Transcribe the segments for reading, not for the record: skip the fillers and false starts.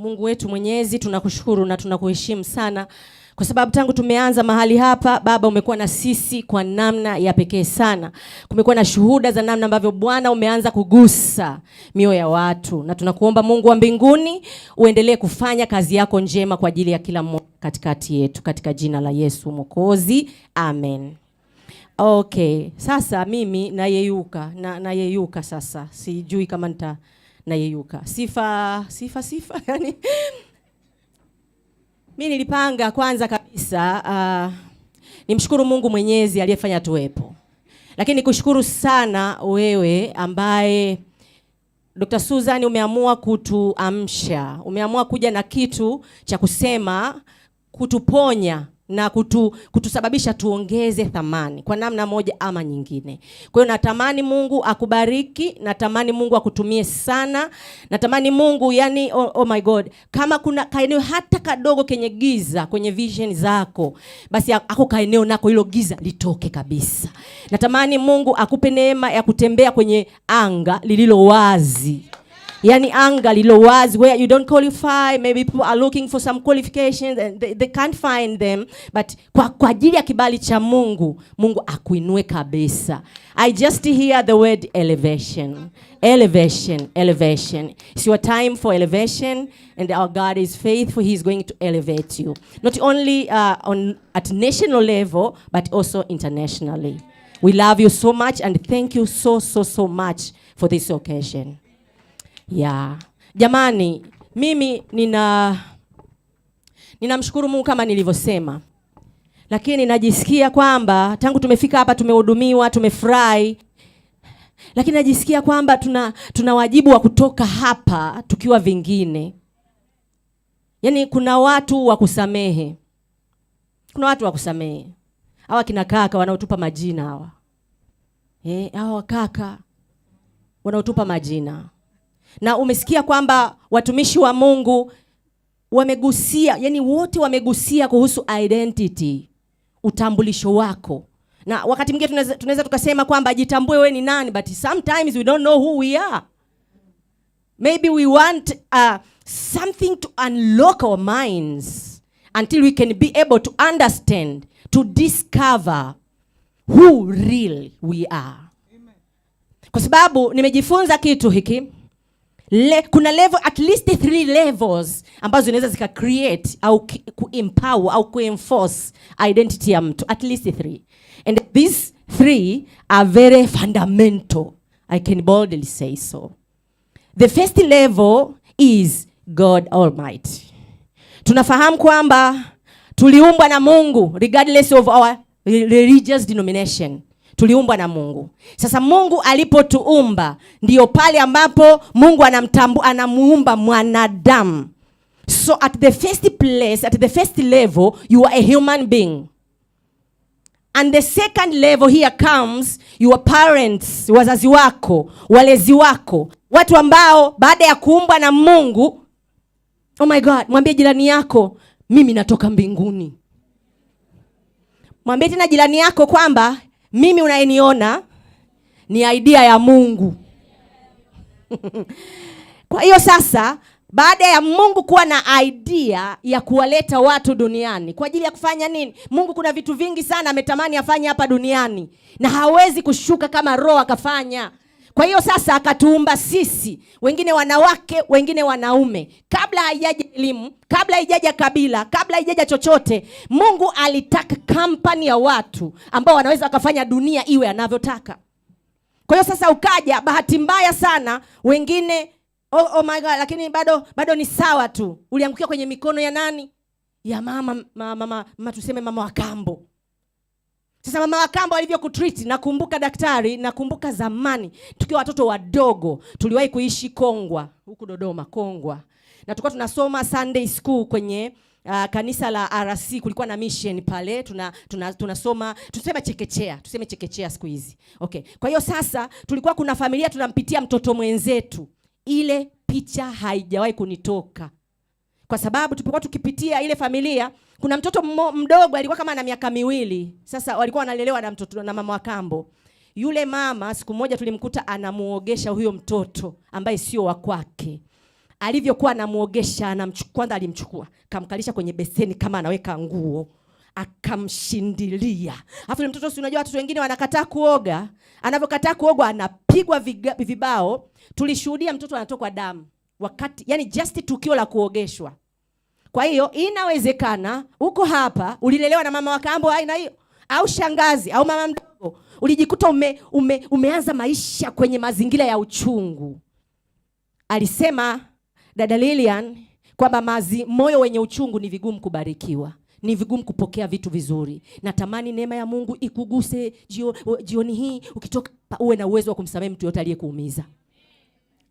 Mungu wetu Mwenyezi, tunakushukuru na tunakuheshimu sana kwa sababu tangu tumeanza mahali hapa Baba, umekuwa na sisi kwa namna ya pekee sana. Kumekuwa na shuhuda za namna ambavyo Bwana umeanza kugusa mioyo ya watu, na tunakuomba Mungu wa mbinguni uendelee kufanya kazi yako njema kwa ajili ya kila mmoja katikati yetu, katika jina la Yesu Mwokozi, amen. Okay, sasa mimi nayeyuka na nayeyuka sasa, sijui kama nita nayeyuka. Sifa sifa sifa yani mi nilipanga kwanza kabisa nimshukuru Mungu Mwenyezi aliyefanya tuwepo, lakini nikushukuru sana wewe ambaye Dr. Susan umeamua kutuamsha, umeamua kuja na kitu cha kusema, kutuponya na kutusababisha tuongeze thamani kwa namna moja ama nyingine. Kwa hiyo natamani Mungu akubariki, natamani Mungu akutumie sana, natamani Mungu yani, oh my God, kama kuna kaeneo hata kadogo kenye giza kwenye vision zako, basi ako kaeneo nako hilo giza litoke kabisa. Natamani Mungu akupe neema ya kutembea kwenye anga lililo wazi, yani anga lililo wazi where you don't qualify. Maybe people are looking for some qualifications and they can't find them, but kwa ajili ya kibali cha Mungu, Mungu akuinue kabisa. I just hear the word elevation, elevation, elevation. It's your time for elevation, and our God is faithful. He is going to elevate you not only on at national level but also internationally. We love you so much and thank you so so so much for this occasion. Yeah. Jamani, mimi ninamshukuru Mungu kama nilivyosema, lakini najisikia kwamba tangu tumefika hapa tumehudumiwa, tumefurahi, lakini najisikia kwamba tuna wajibu wa kutoka hapa tukiwa vingine. Yaani kuna watu wa kusamehe, kuna watu wa kusamehe. Hawa kina kaka wanaotupa majina hawa, hawa kaka wanaotupa majina, na umesikia kwamba watumishi wa Mungu wamegusia, yani wote wamegusia kuhusu identity, utambulisho wako. Na wakati mwingine tunaweza tukasema kwamba jitambue wewe ni nani, but sometimes we don't know who we are. Maybe we want something to unlock our minds until we can be able to understand, to discover who real we are. Kwa sababu nimejifunza kitu hiki kuna level, at least three levels ambazo zinaweza zika create au kuempower au kuenforce identity ya mtu, at least three, and these three are very fundamental, I can boldly say so. The first level is God Almighty. Tunafahamu kwamba tuliumbwa na Mungu regardless of our religious denomination. Tuliumbwa na Mungu. Sasa Mungu alipotuumba ndiyo pale ambapo Mungu anamuumba mwanadamu. So at the first place, at the first level, you are a human being. And the second level, here comes your parents, wazazi wako, walezi wako, watu ambao baada ya kuumbwa na Mungu, oh my God, mwambie jirani yako, "Mimi natoka mbinguni." Mwambie tena jirani yako kwamba mimi unayeniona ni idea ya Mungu. Kwa hiyo sasa baada ya Mungu kuwa na idea ya kuwaleta watu duniani kwa ajili ya kufanya nini? Mungu kuna vitu vingi sana ametamani afanye hapa duniani na hawezi kushuka kama roho akafanya. Kwa hiyo sasa akatuumba sisi, wengine wanawake, wengine wanaume. Kabla haijaja elimu, kabla haijaja kabila, kabla haijaja chochote, Mungu alitaka kampani ya watu ambao wanaweza wakafanya dunia iwe anavyotaka. Kwa hiyo sasa ukaja, bahati mbaya sana, wengine, oh my God, lakini bado bado ni sawa tu. Uliangukia kwenye mikono ya nani? Ya mama, mama, mama, mama tuseme mama wa kambo. Sasa mama wa kambo alivyokutreat, nakumbuka daktari, nakumbuka zamani tukiwa watoto wadogo tuliwahi kuishi Kongwa huku Dodoma, Kongwa, na tulikuwa tunasoma Sunday school kwenye kanisa la RC, kulikuwa na mission pale, tunasoma tuseme chekechea, tuseme chekechea siku hizi. Okay. Kwa hiyo sasa tulikuwa kuna familia tunampitia mtoto mwenzetu. Ile picha haijawahi kunitoka kwa sababu tulipokuwa tukipitia ile familia, kuna mtoto mdogo alikuwa kama na miaka 2. Sasa walikuwa wanalelewa na mtoto na mama wa kambo. Yule mama siku moja tulimkuta anamuogesha huyo mtoto ambaye sio wa kwake. Alivyokuwa anamuogesha, kwanza alimchukua, kamkalisha kwenye beseni kama anaweka nguo, akamshindilia. Alafu mtoto, si unajua watoto wengine wanakataa kuoga, anavyokataa kuoga anapigwa vibao. Tulishuhudia mtoto anatokwa damu wakati, yani just tukio la kuogeshwa. Kwa hiyo inawezekana uko hapa ulilelewa na mama wa kambo aina hiyo, au shangazi au mama mdogo, ulijikuta umeanza maisha kwenye mazingira ya uchungu. Alisema dada Lilian kwamba moyo wenye uchungu ni vigumu kubarikiwa, ni vigumu kupokea vitu vizuri. Natamani neema ya Mungu ikuguse jioni hii, ukitoka uwe na uwezo wa kumsamehe mtu yote aliyekuumiza.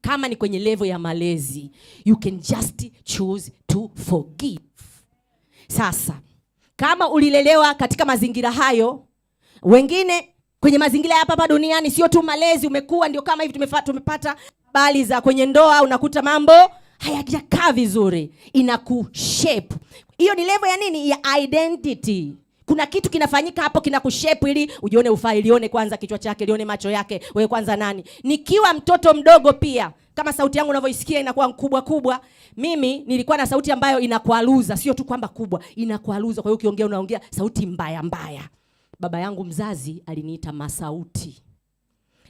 Kama ni kwenye level ya malezi, you can just choose to forgive. Sasa kama ulilelewa katika mazingira hayo, wengine kwenye mazingira ya hapa hapa duniani, sio tu malezi, umekuwa ndio kama hivi tumepata habari za kwenye ndoa, unakuta mambo hayajakaa vizuri, inakushape. Hiyo ni level ya nini? Ya identity. Kuna kitu kinafanyika hapo kinakushape ili ujione ufai, lione kwanza kichwa chake, lione macho yake, wewe kwanza nani. Nikiwa mtoto mdogo pia, kama sauti yangu unavyoisikia inakuwa kubwa kubwa, mimi nilikuwa na sauti ambayo inakwaruza, sio tu kwamba kubwa, inakwaruza. Kwa hiyo ukiongea unaongea sauti mbaya mbaya. Baba yangu mzazi aliniita Masauti.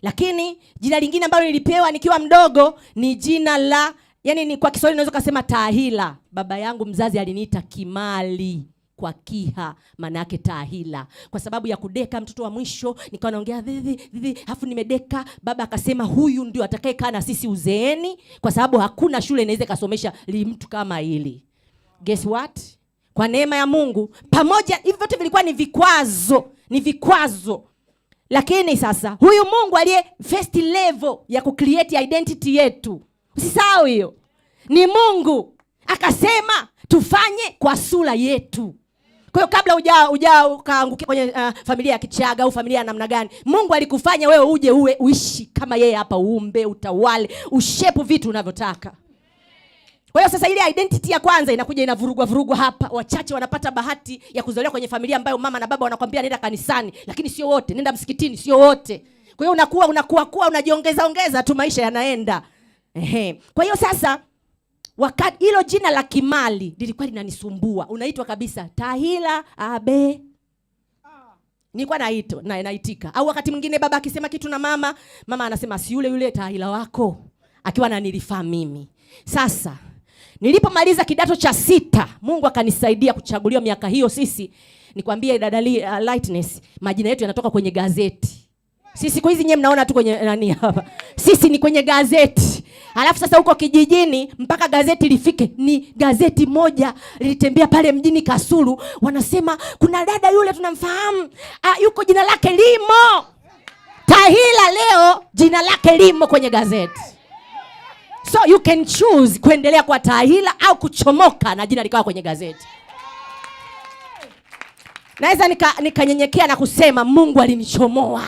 Lakini jina lingine ambalo nilipewa nikiwa mdogo ni jina la, yani ni kwa Kiswahili unaweza kusema Tahila. Baba yangu mzazi aliniita Kimali kwa Kiha, maana yake Tahila. Kwa sababu ya kudeka mtoto wa mwisho, nikawa naongea vivi vivi, afu nimedeka. Baba akasema huyu ndio atakayekaa na sisi uzeeni, kwa sababu hakuna shule inaweza kasomesha li mtu kama hili. Guess what? Kwa neema ya Mungu, pamoja hivi vyote vilikuwa ni vikwazo, ni vikwazo. Lakini sasa huyu Mungu aliye first level ya kucreate identity yetu, usisahau hiyo, ni Mungu akasema tufanye kwa sura yetu. Kwa hiyo kabla uja ukaangukia kwenye familia ya Kichaga au familia ya namna gani, Mungu alikufanya wewe uje uwe uishi kama yeye hapa, uumbe, utawale, ushape vitu unavyotaka. Kwa hiyo sasa ile identity ya kwanza inakuja inavurugwa vurugwa hapa. Wachache wanapata bahati ya kuzaliwa kwenye familia ambayo mama na baba wanakwambia nenda kanisani, lakini sio wote, nenda msikitini, sio wote. Kwa hiyo unakuwa kuwa unajiongeza ongeza tu, maisha yanaenda. Ehe. Kwa hiyo sasa wakati hilo jina la Kimali lilikuwa linanisumbua, unaitwa kabisa Tahila Abe, nilikuwa naitwa na naitika. Au wakati mwingine baba akisema kitu na mama, mama anasema si yule yule Tahila wako, akiwa ananirifaa mimi. Sasa nilipomaliza kidato cha 6, Mungu akanisaidia kuchaguliwa miaka hiyo. Sisi nikwambie dada Lightness, majina yetu yanatoka kwenye gazeti. Sisi siku hizi nyewe mnaona tu kwenye nani hapa. Sisi ni kwenye gazeti. Alafu sasa huko kijijini mpaka gazeti lifike, ni gazeti moja lilitembea pale mjini Kasulu, wanasema kuna dada yule tunamfahamu, yuko jina lake limo. Tahila leo jina lake limo kwenye gazeti. So you can choose kuendelea kwa Tahila au kuchomoka na jina likawa kwenye gazeti. Naweza nikanyenyekea na kusema Mungu alinichomoa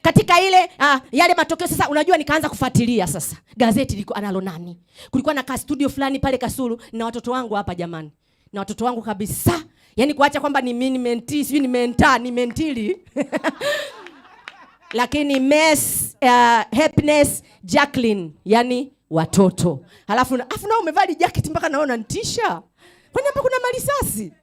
katika ile yale matokeo. Sasa unajua nikaanza kufuatilia sasa gazeti liko analo nani. Kulikuwa na ka studio fulani pale Kasulu na watoto wangu hapa jamani. Na watoto wangu kabisa. Yaani kuacha kwamba ni mimi mentee, sijui ni mentor, ni mentili. Lakini Mess, Happiness, Jacqueline, yani watoto. Halafu na umevaa jacket mpaka naona nitisha. Kwani hapa kuna marisasi?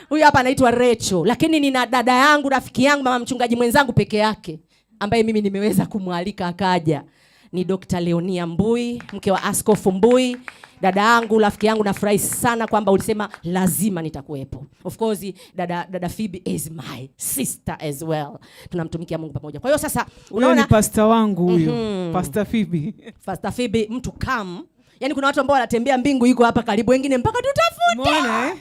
Huyu hapa anaitwa Rachel, lakini nina dada yangu, rafiki yangu, mama mchungaji mwenzangu peke yake ambaye mimi nimeweza kumwalika akaja. Ni Dr. Leonia Mbui, mke wa Askofu Mbui. Dada yangu, rafiki yangu, nafurahi sana kwamba ulisema lazima nitakuwepo. Of course, dada Phoebe is my sister as well. Tunamtumikia Mungu pamoja. Kwa hiyo sasa unaona ni pastor wangu huyu. Pastor Phoebe. Pastor Phoebe mtu kam. Yaani kuna watu ambao wanatembea mbingu iko hapa karibu, wengine mpaka tutafute. Umeona?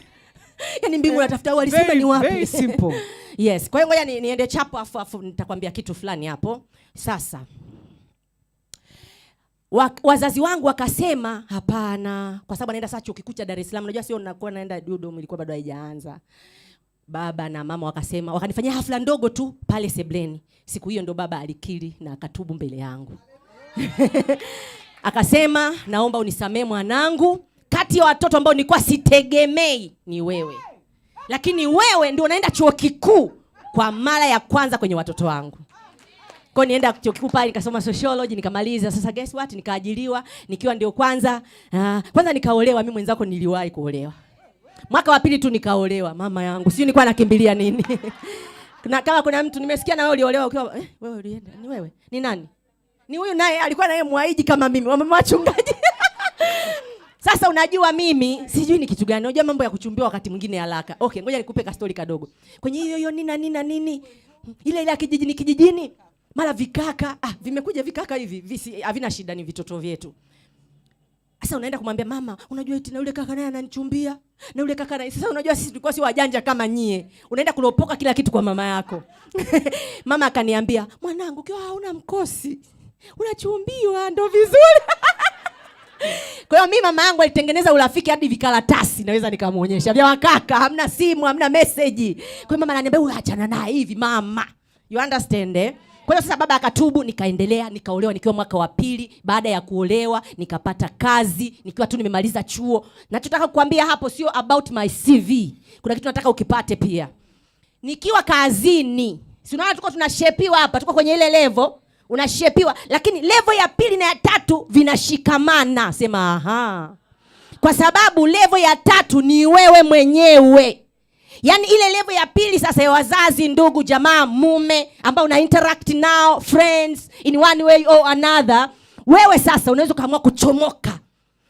Yaani mbingu natafuta walisema ni wapi? Very simple. Yes. Kwa hiyo ngoja niende chapo afu nitakwambia kitu fulani hapo. Sasa wazazi wangu wakasema hapana, kwa sababu naenda sasa chuo kikuu cha Dar es Salaam. Unajua sio nakuwa naenda Dodoma, ilikuwa bado haijaanza. Baba na mama wakasema, wakanifanyia hafla ndogo tu pale sebleni. Siku hiyo ndo baba alikiri na akatubu mbele yangu. Akasema naomba unisamee mwanangu, kati ya watoto ambao nilikuwa sitegemei ni wewe. Lakini wewe ndio unaenda chuo kikuu kwa mara ya kwanza kwenye watoto wangu. Kwa nienda chuo kikuu pale nikasoma sociology nikamaliza. Sasa guess what? Nikaajiriwa nikiwa ndio kwanza kwanza nikaolewa. Mimi mwenzako niliwahi kuolewa. Mwaka wa pili tu nikaolewa, mama yangu. Sijui nilikuwa nakimbilia nini. Na kama kuna mtu nimesikia na wewe uliolewa ukiwa wewe ulienda. Ni wewe? Ni nani? Ni huyu naye alikuwa naye mwaiji kama mimi, wamama wachungaji. Sasa unajua mimi sijui ni kitu gani. Unajua mambo ya kuchumbiwa wakati mwingine haraka. Okay, ngoja nikupe ka story kadogo. Kwenye hiyo hiyo nina nina nini? Ile ile ya kijijini kijijini. Mara vikaka, vimekuja vikaka hivi, visi havina shida, ni vitoto vyetu. Sasa unaenda kumwambia mama, unajua eti na yule kaka naye ananichumbia, na yule kaka naye. Sasa unajua sisi tulikuwa si wajanja kama nyie. Unaenda kulopoka kila kitu kwa mama yako. Mama akaniambia, mwanangu, ukiwa hauna mkosi, unachumbiwa ndo vizuri. Kwa hiyo mimi mama yangu alitengeneza urafiki hadi vikaratasi naweza nikamuonyesha. Vya wakaka, hamna simu, hamna message. Kwa hiyo mama ananiambia, "Wewe achana naye hivi mama." You understand eh? Kwa hiyo sasa baba akatubu, nikaendelea, nikaolewa nikiwa mwaka wa pili. Baada ya kuolewa nikapata kazi nikiwa tu nimemaliza chuo. Nachotaka kukwambia hapo sio about my CV. Kuna kitu nataka ukipate pia. Nikiwa kazini, si unaona tuko tunashepiwa hapa, tuko kwenye ile level, unashepiwa, lakini level ya pili na ya tatu vinashikamana. Sema aha. Kwa sababu level ya tatu ni wewe mwenyewe. Yaani ile level ya pili sasa ya wazazi, ndugu, jamaa, mume ambao una interact nao, friends in one way or another, wewe sasa unaweza ukaamua kuchomoka.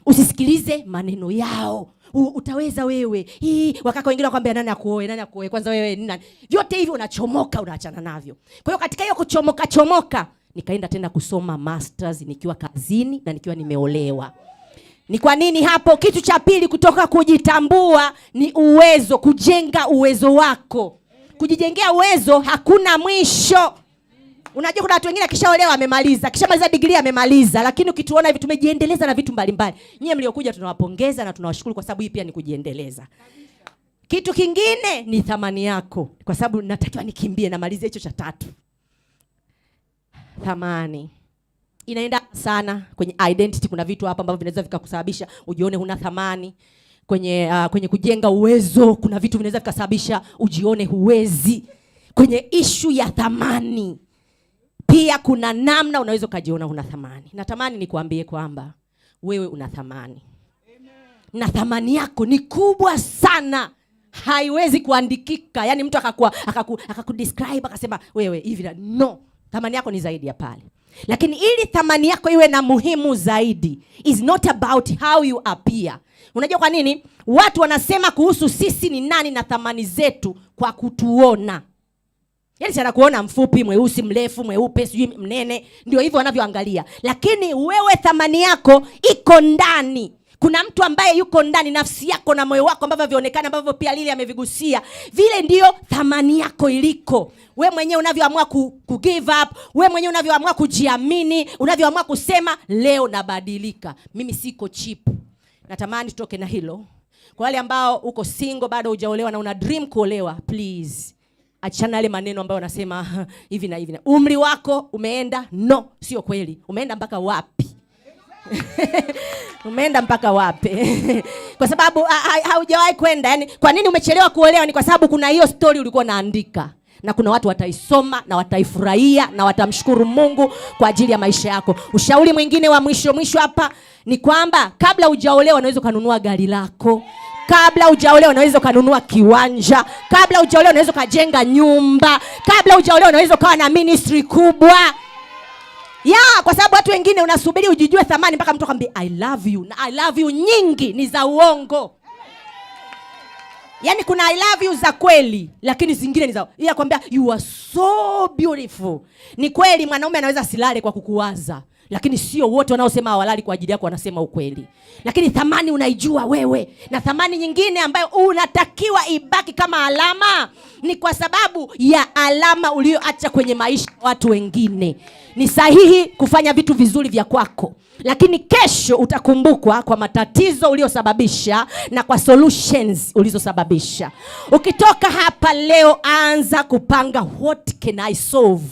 Usisikilize maneno yao. Utaweza wewe. Hii wakaka wengine wakwambia nani akuoe, nani akuoe, kwanza wewe ni nani? Vyote hivi unachomoka, unaachana navyo. Kwa hiyo katika hiyo kuchomoka chomoka, nikaenda tena kusoma masters nikiwa kazini na nikiwa nimeolewa. Ni kwa nini hapo? Kitu cha pili kutoka kujitambua ni uwezo, kujenga uwezo wako. Kujijengea uwezo hakuna mwisho. Unajua kuna watu wengine akishaolewa amemaliza, akishamaliza degree amemaliza, lakini ukituona hivi tumejiendeleza na vitu mbalimbali. Nyie mliokuja tunawapongeza na tunawashukuru kwa sababu hii pia ni kujiendeleza. Kitu kingine ni thamani yako, kwa sababu natakiwa nikimbie namalizie hicho cha tatu. Thamani inaenda sana kwenye identity. Kuna vitu hapa ambavyo vinaweza vikakusababisha ujione huna thamani. Kwenye kujenga uwezo kuna vitu vinaweza vikasababisha ujione huwezi. Kwenye ishu ya thamani pia kuna namna unaweza ukajiona huna thamani. Natamani nikuambie kwamba wewe una thamani. Na thamani yako ni kubwa sana, haiwezi kuandikika. Yaani mtu akakudescribe akasema wewe hivi na no, thamani yako ni zaidi ya pale. Lakini ili thamani yako iwe na muhimu zaidi is not about how you appear. Unajua kwa nini watu wanasema kuhusu sisi ni nani na thamani zetu? Kwa kutuona. Yaani si anakuona mfupi, mweusi, mrefu, mweupe, sijui mnene, ndio hivyo wanavyoangalia. Lakini wewe thamani yako iko ndani. Kuna mtu ambaye yuko ndani, nafsi yako na moyo wako ambavyo vionekana, ambavyo pia Lili amevigusia. Vile ndio thamani yako iliko. We mwenyewe unavyoamua ku give up, we mwenyewe unavyoamua kujiamini, unavyoamua kusema leo nabadilika. Mimi siko cheap. Natamani tutoke na hilo. Kwa wale ambao uko single bado hujaolewa na una dream kuolewa, please achana yale maneno ambayo wanasema hivi na hivi na umri wako umeenda. No, sio kweli. Umeenda mpaka wapi? Umeenda mpaka wapi? Kwa sababu haujawahi kwenda. Yani kwa nini umechelewa kuolewa? Ni kwa sababu kuna hiyo story ulikuwa unaandika, na kuna watu wataisoma na wataifurahia na watamshukuru Mungu kwa ajili ya maisha yako. Ushauri mwingine wa mwisho mwisho hapa ni kwamba kabla hujaolewa unaweza ukanunua gari lako. Kabla hujaolewa unaweza ukanunua kiwanja. Kabla hujaolewa unaweza ukajenga nyumba. Kabla hujaolewa unaweza ukawa na ministry kubwa. Ya, kwa sababu watu wengine unasubiri ujijue thamani mpaka mtu akwambie I love you. Na I love you nyingi ni za uongo. Yaani kuna I love you za kweli, lakini zingine ni za yeye akwambia you are so beautiful. Ni kweli mwanaume anaweza silale kwa kukuwaza, lakini sio wote wanaosema hawalali kwa ajili yako wanasema ukweli. Lakini thamani unaijua wewe. Na thamani nyingine ambayo unatakiwa ibaki kama alama ni kwa sababu ya alama ulioacha kwenye maisha ya watu wengine. Ni sahihi kufanya vitu vizuri vya kwako, lakini kesho utakumbukwa kwa matatizo uliosababisha na kwa solutions ulizosababisha. Ukitoka hapa leo, anza kupanga what can I solve.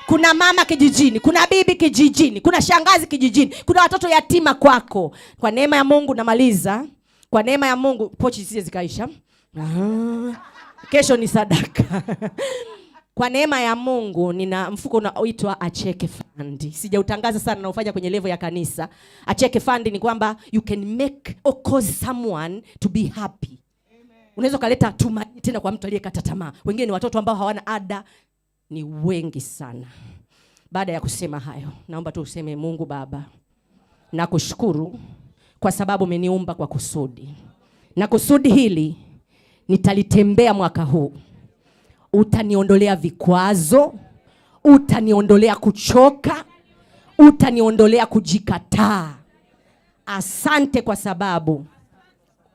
Kuna mama kijijini, kuna bibi kijijini, kuna shangazi kijijini, kuna watoto yatima kwako. Kwa neema ya Mungu namaliza. Kwa neema ya Mungu pochi zisije zikaisha. Aha. Kesho ni sadaka. Kwa neema ya Mungu nina mfuko unaoitwa Acheke Fund. Sijautangaza sana, naufanya kwenye level ya kanisa. Acheke Fund ni kwamba you can make or cause someone to be happy. Unaweza ukaleta tumaini tena kwa mtu aliyekata tamaa. Wengine ni watoto ambao hawana ada, ni wengi sana. Baada ya kusema hayo, naomba tu useme: Mungu Baba, nakushukuru kwa sababu umeniumba kwa kusudi, na kusudi hili nitalitembea mwaka huu. Utaniondolea vikwazo, utaniondolea kuchoka, utaniondolea kujikataa. Asante kwa sababu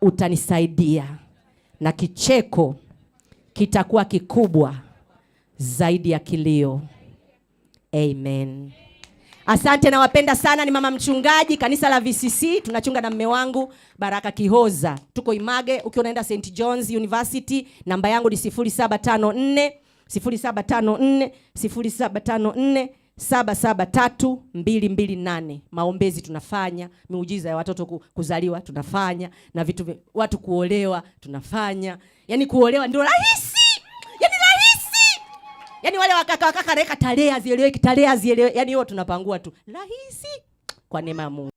utanisaidia na kicheko kitakuwa kikubwa zaidi ya kilio. Amen. Asante, nawapenda sana. Ni mama mchungaji kanisa la VCC, tunachunga na mme wangu Baraka Kihoza. Tuko Image, ukiwa unaenda St John's University. Namba yangu ni 0754 0754 0754 773 228. Maombezi tunafanya, miujiza ya watoto kuzaliwa tunafanya, na vitu watu kuolewa tunafanya. Yaani kuolewa ndio rahisi, yaani rahisi. Yaani wale wakaka wakaka naweka tarehe hazieleweki, tarehe hazieleweki, yaani hiyo tunapangua tu rahisi kwa neema ya Mungu.